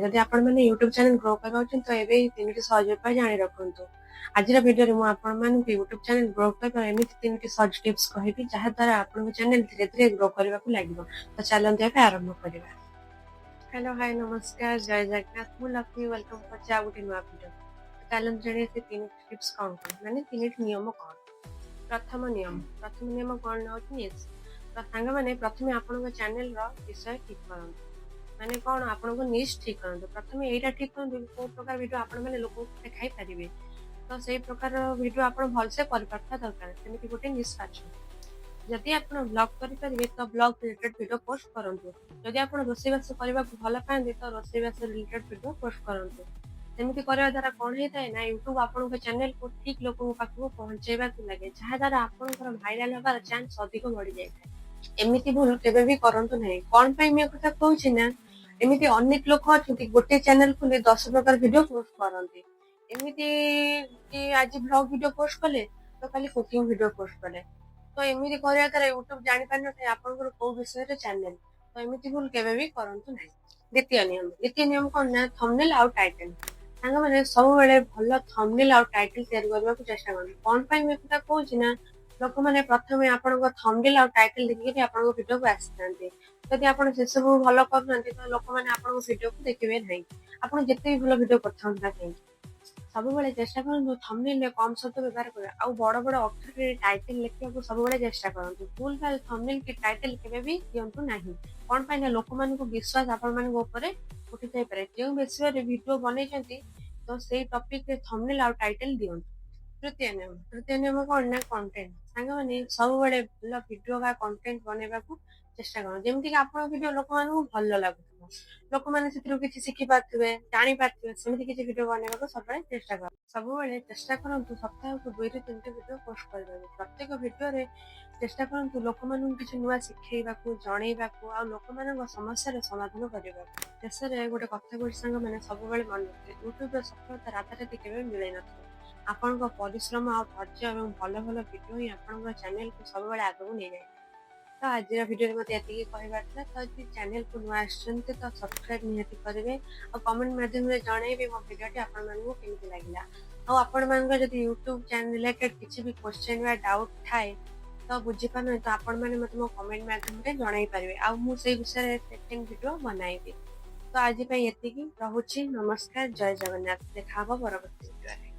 ଯଦି ଆପଣମାନେ YouTube channel grow କରିବାକୁ ଚାହୁଁଛନ୍ତି, ତ ଏବେ ଏଇ ତିନିଟି ସହଜ ଉପାୟ ଜାଣି ରଖନ୍ତୁ। ଆଜିର ଭିଡିଓରେ ମୁଁ ଆପଣମାନଙ୍କୁ ୟୁଟ୍ୟୁବ ଚ୍ୟାନେଲ ଗ୍ରୋ କରିବାର ଏମିତି ତିନିଟି ସହଜ ଟିପ୍ସ କହିବି, ଯାହା ଦ୍ୱାରା ଆପଣଙ୍କ ଚ୍ୟାନେଲ ଧୀରେ ଧୀରେ ଗ୍ରୋ କରିବାକୁ ଲାଗିବ। ତ ଚାଲନ୍ତୁ, ଏବେ ଆରମ୍ଭ କରିବା। ହ୍ୟାଲୋ, ହାଇ, ନମସ୍କାର, ଜୟ ଜଗନ୍ନାଥ। ମୁଁ ଲକ୍ଷ୍ମୀ, welcome କରୁଛି ଆଉ ଗୋଟେ ନୂଆ ଭିଡିଓ। ଚାଲନ୍ତୁ ଜାଣିବା ସେ ତିନିଟି ଟିପ୍ସ କଣ କଣ, ମାନେ ତିନିଟି ନିୟମ କଣ। ପ୍ରଥମ ନିୟମ କଣ ହେଉଛି ନିଶ୍। ତ ସାଙ୍ଗମାନେ, ପ୍ରଥମେ ଆପଣଙ୍କ ଚ୍ୟାନେଲର ବିଷୟ ଠିକ କରନ୍ତୁ। ମାନେ କଣ? ଆପଣଙ୍କ ନିଶ୍ ଠିକ କରନ୍ତୁ। ପ୍ରଥମେ ଏଇଟା ଠିକ କରନ୍ତୁ କି କୋଉ ପ୍ରକାର ଭିଡିଓ ଆପଣ ମାନେ ଲୋକଙ୍କୁ ଦେଖାଇ ପାରିବେ। ତ ସେଇ ପ୍ରକାର ଭିଡିଓ ଆପଣ ଭଲସେ କରିପାରୁଥିବା ଦରକାର। ସେମିତି ଗୋଟେ ନିଶ୍ ବାଛନ୍ତୁ। ଯଦି ଆପଣ ବ୍ଲଗ କରିପାରିବେ, ତ ବ୍ଲଗ ରିଲେଟେଡ ଭିଡିଓ ପୋଷ୍ଟ କରନ୍ତୁ। ଯଦି ଆପଣ ରୋଷେଇବାସ କରିବାକୁ ଭଲ ପାଆନ୍ତି, ତ ରୋଷେଇବାସ ରିଲେଟେଡ ଭିଡିଓ ପୋଷ୍ଟ କରନ୍ତୁ। ସେମିତି କରିବା ଦ୍ୱାରା କଣ ହେଇଥାଏ ନା, ୟୁଟ୍ୟୁବ ଆପଣଙ୍କ ଚ୍ୟାନେଲକୁ ଠିକ ଲୋକଙ୍କ ପାଖକୁ ପହଞ୍ଚେଇବାକୁ ଲାଗେ, ଯାହା ଦ୍ୱାରା ଆପଣଙ୍କର ଭାଇରାଲ ହବାର ଚାନ୍ସ ଅଧିକ ବଢି ଯାଇଥାଏ। ଏମିତି ଭୁଲ କେବେ ବି କରନ୍ତୁ ନାହିଁ। କଣ ପାଇଁ ମୁଁ ଏ କଥା କହୁଛି ନା, ଏମିତି ଅନେକ ଲୋକ ଅଛନ୍ତି, ଗୋଟେ ଚ୍ୟାନେଲ ଖୋଲି 10 ପ୍ରକାର ଭିଡିଓ ପୋଷ୍ଟ କରନ୍ତି। ଏମିତି କି ଆଜି ବ୍ଲଗ ଭିଡିଓ ପୋଷ୍ଟ କଲେ, ତ କାଲି କୁକିଂ ଭିଡିଓ ପୋଷ୍ଟ କଲେ। ତ ଏମିତି କରିବା ଦ୍ୱାରା ୟୁଟ୍ୟୁବ ଜାଣିପାରିନଥାଏ ଆପଣଙ୍କର କୋଉ ବିଷୟରେ ଚ୍ୟାନେଲ। ତ ଏମିତି ଭୁଲ କେବେ ବି କରନ୍ତୁ ନାହିଁ। ଦ୍ୱିତୀୟ ନିୟମ କଣ ନା, ଥମ୍ବନେଲ ଆଉ ଟାଇଟେଲ। ସାଙ୍ଗମାନେ, ସବୁବେଳେ ଭଲ ଥମ୍ବନେଲ ଆଉ ଟାଇଟେଲ ତିଆରି କରିବାକୁ ଚେଷ୍ଟା କରନ୍ତୁ। କଣ ପାଇଁ ମୁଁ ଏ କଥା କହୁଛି ନା, ଲୋକମାନେ ପ୍ରଥମେ ଆପଣଙ୍କ ଥମ୍ବନେଲ ଆଉ ଟାଇଟେଲ ଦେଖିକି ଆପଣଙ୍କ ଭିଡିଓକୁ ଆସିଥାନ୍ତି। ଯଦି ଆପଣ ସେସବୁ ଭଲ କରୁନାହାନ୍ତି, ତ ଲୋକମାନେ ଆପଣଙ୍କ ଭିଡିଓକୁ ଦେଖିବେ ନାହିଁ, ଆପଣ ଯେତେ ବି ଭଲ ଭିଡିଓ କରିଥାନ୍ତୁ ନା କାହିଁକି। ସବୁବେଳେ ଚେଷ୍ଟା କରନ୍ତୁ ଥମ୍ବନେଲରେ କମ ଶବ୍ଦ ବ୍ୟବହାର କରିବା ଆଉ ବଡ ବଡ ଅକ୍ଷରରେ ଟାଇଟେଲ ଲେଖିବାକୁ ସବୁବେଳେ ଚେଷ୍ଟା କରନ୍ତୁ। ଭୁଲ ଭାଲ ଥମ୍ବନେଲ କି ଟାଇଟେଲ କେବେ ବି ଦିଅନ୍ତୁ ନାହିଁ। କଣ ପାଇଁ ନା, ଲୋକମାନଙ୍କୁ ବିଶ୍ୱାସ ଆପଣମାନଙ୍କ ଉପରେ ଉଠି ଯାଇପାରେ। ଯେଉଁ ବିଷୟରେ ଭିଡିଓ ବନେଇଛନ୍ତି, ତ ସେଇ ଟପିକରେ ଥମ୍ବନେଲ ଆଉ ଟାଇଟେଲ ଦିଅନ୍ତୁ। ତୃତୀୟ ନିୟମ କଣ ନା, କଣ୍ଟେଣ୍ଟ। ସାଙ୍ଗମାନେ, ସବୁବେଳେ ଭଲ ଭିଡିଓ ବା କଣ୍ଟେଣ୍ଟ ବନେଇବାକୁ ଚେଷ୍ଟା କରନ୍ତୁ, ଯେମିତିକି ଆପଣଙ୍କ ଭିଡିଓ ଲୋକମାନଙ୍କୁ ଭଲ ଲାଗୁଥିବ, ଲୋକମାନେ ସେଥିରୁ କିଛି ଶିଖି ପାରୁଥିବେ, ଜାଣିପାରୁଥିବେ। ସେମିତି କିଛି ଭିଡିଓ ବନେଇବାକୁ ସବୁବେଳେ ଚେଷ୍ଟା କରନ୍ତୁ। ସବୁବେଳେ ଚେଷ୍ଟା କରନ୍ତୁ ସପ୍ତାହକୁ ଦୁଇରୁ ତିନିଟି ଭିଡିଓ ପୋଷ୍ଟ କରିବାକୁ। ପ୍ରତ୍ୟେକ ଭିଡିଓରେ ଚେଷ୍ଟା କରନ୍ତୁ ଲୋକମାନଙ୍କୁ କିଛି ନୂଆ ଶିଖେଇବାକୁ, ଜଣେଇବାକୁ ଆଉ ଲୋକମାନଙ୍କ ସମସ୍ୟାର ସମାଧାନ କରିବାକୁ। ଶେଷରେ ଗୋଟେ କଥା କହୁଛି ସାଙ୍ଗମାନେ, ସବୁବେଳେ ମନେ ରଖିବେ, ୟୁଟ୍ୟୁବର ସଫଳତା ରାତାରାତି କେବେ ମିଳିନଥିବ। ଆପଣଙ୍କ ପରିଶ୍ରମ ଆଉ ଧୈର୍ଯ୍ୟ ଏବଂ ଭଲ ଭଲ ଭିଡିଓ ହିଁ ଆପଣଙ୍କ ଚ୍ୟାନେଲକୁ ସବୁବେଳେ ଆଗକୁ ନେଇଯାଇଥାଏ। ତ ଆଜିର ଭିଡିଓରେ ମତେ ଏତିକି କହିବାର ଥିଲା। ତ ଯଦି ଚ୍ୟାନେଲକୁ ନୂଆ ଆସିଛନ୍ତି, ତ ସବସ୍କ୍ରାଇବ ନିହାତି କରିବେ ଆଉ କମେଣ୍ଟ ମାଧ୍ୟମରେ ଜଣେଇବେ ମୋ ଭିଡିଓଟି ଆପଣମାନଙ୍କୁ କେମିତି ଲାଗିଲା। ଆଉ ଆପଣମାନଙ୍କର ଯଦି ୟୁଟ୍ୟୁବ ଚ୍ୟାନେଲ ରିଲେଟେଡ କିଛି ବି କ୍ୱେଶ୍ଚନ ବା ଡାଉଟ ଥାଏ, ତ ବୁଝିପାରୁନାହାନ୍ତି, ତ ଆପଣମାନେ ମତେ ମୋ କମେଣ୍ଟ ମାଧ୍ୟମରେ ଜଣାଇ ପାରିବେ ଆଉ ମୁଁ ସେଇ ବିଷୟରେ ସେକେଣ୍ଡ ଭିଡିଓ ବନାଇବି। ତ ଆଜି ପାଇଁ ଏତିକି ରହୁଛି। ନମସ୍କାର, ଜୟ ଜଗନ୍ନାଥ। ଦେଖା ହବ ପରବର୍ତ୍ତୀ ଭିଡିଓରେ।